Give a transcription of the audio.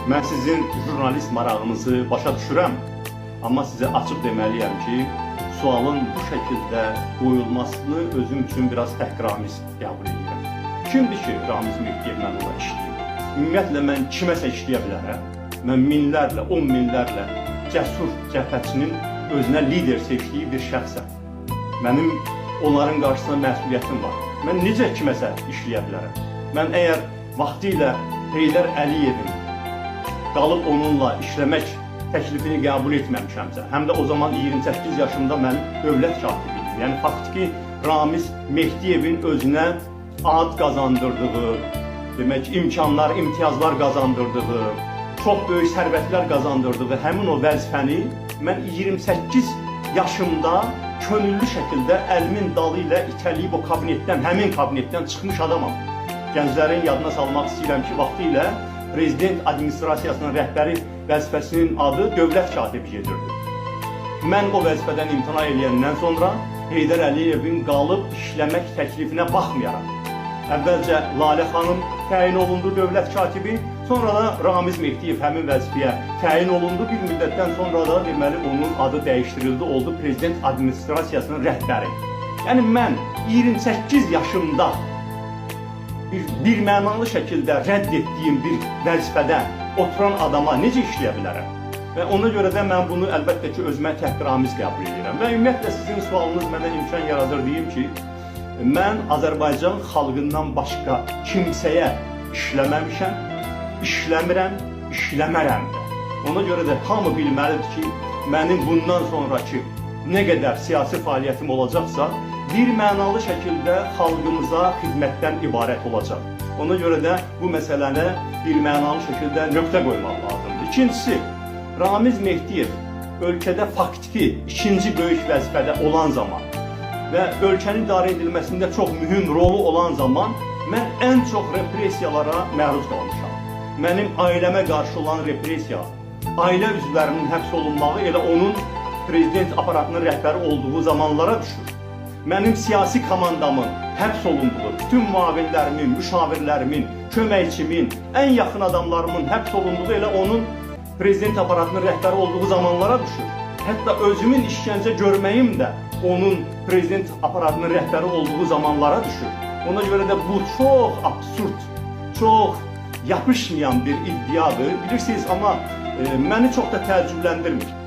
Mən sizin jurnalist marağınızı başa düşürəm, amma sizə açıq deməliyəm ki, sualın bu şəkildə qoyulmasını özüm üçün biraz təhqiramiz qəbul edirəm. Kimdir ki, Ramiz Mehdiyev mən ona işləyim? Ümumiyyətlə mən kiməsə işləyə bilərəm? Mən minlərlə, on minlərlə cəsur cəbhəçinin özünə lider seçdiyi bir şəxsəm. Mənim onların qarşısında məsuliyyətim var. Mən necə kiməsə işləyə bilərəm? Mən əgər vaxtilə Heydər Əliyevin qalıb onunla işləmək təklifini qəbul etməmişəmsə, həm də o zaman 28 yaşımda mən dövlət katibi idim. Yəni faktiki Ramiz Mehdiyevin özünə ad qazandırdığı, demək imkanlar, imtiyazlar qazandırdığı, çox böyük sərvətlər qazandırdığı həmin o vəzifəni mən 28 yaşımda könüllü şəkildə əlimin dalı ilə itələyib o kabinetdən, həmin kabinetdən çıxmış adamam. Gənclərin yadına salmaq istəyirəm ki, vaxtilə prezident administrasiyasının rəhbəri vəzifəsinin adı dövlət katibi gedirdi. Mən o vəzifədən imtina eləyəndən sonra Heydər Əliyevin qalıb işləmək təklifinə baxmayaraq, əvvəlcə Lalə xanım təyin olundu dövlət katibi, sonra da Ramiz Mehdiyev həmin vəzifəyə təyin olundu. Bir müddətdən sonra da deməli onun adı dəyişdirildi, oldu prezident administrasiyasının rəhbəri. Yəni mən 28 yaşımda bir mənalı şəkildə rədd etdiyim bir vəzifədə oturan adama necə işləyə bilərəm? Və ona görə də mən bunu əlbəttə ki, özümə təhqiramiz qəbul edirəm. Və ümumiyyətlə sizin sualınız mənə imkan yaradır deyim ki, mən Azərbaycan xalqından başqa kimsəyə işləməmişəm, işləmirəm, işləmərəm də. Ona görə də hamı bilməlidir ki, mənim bundan sonrakı nə qədər siyasi fəaliyyətim olacaqsa, bir mənalı şəkildə xalqımıza xidmətdən ibarət olacaq. Ona görə də bu məsələnə bir mənalı şəkildə nöqtə qoymaq lazımdır. İkincisi, Ramiz Mehdiyev ölkədə faktiki ikinci böyük vəzifədə olan zaman və ölkənin idarə edilməsində çox mühüm rolu olan zaman mən ən çox repressiyalara məruz qalmışam. Mənim ailəmə qarşı olan repressiya, ailə üzvlərinin həbs olunmağı elə onun prezident aparatının rəhbəri olduğu zamanlara düşür. Mənim siyasi komandamın həbs olunduğu, bütün müavinlərimin, müşavirlərimin, köməkçimin, ən yaxın adamlarımın həbs olunduğu elə onun prezident aparatının rəhbəri olduğu zamanlara düşür. Hətta özümün işgəncə görməyim də onun prezident aparatının rəhbəri olduğu zamanlara düşür. Ona görə də bu çox absurd, çox yapışmayan bir iddiadır. Bilirsiniz, amma məni çox da təəccübləndirmir.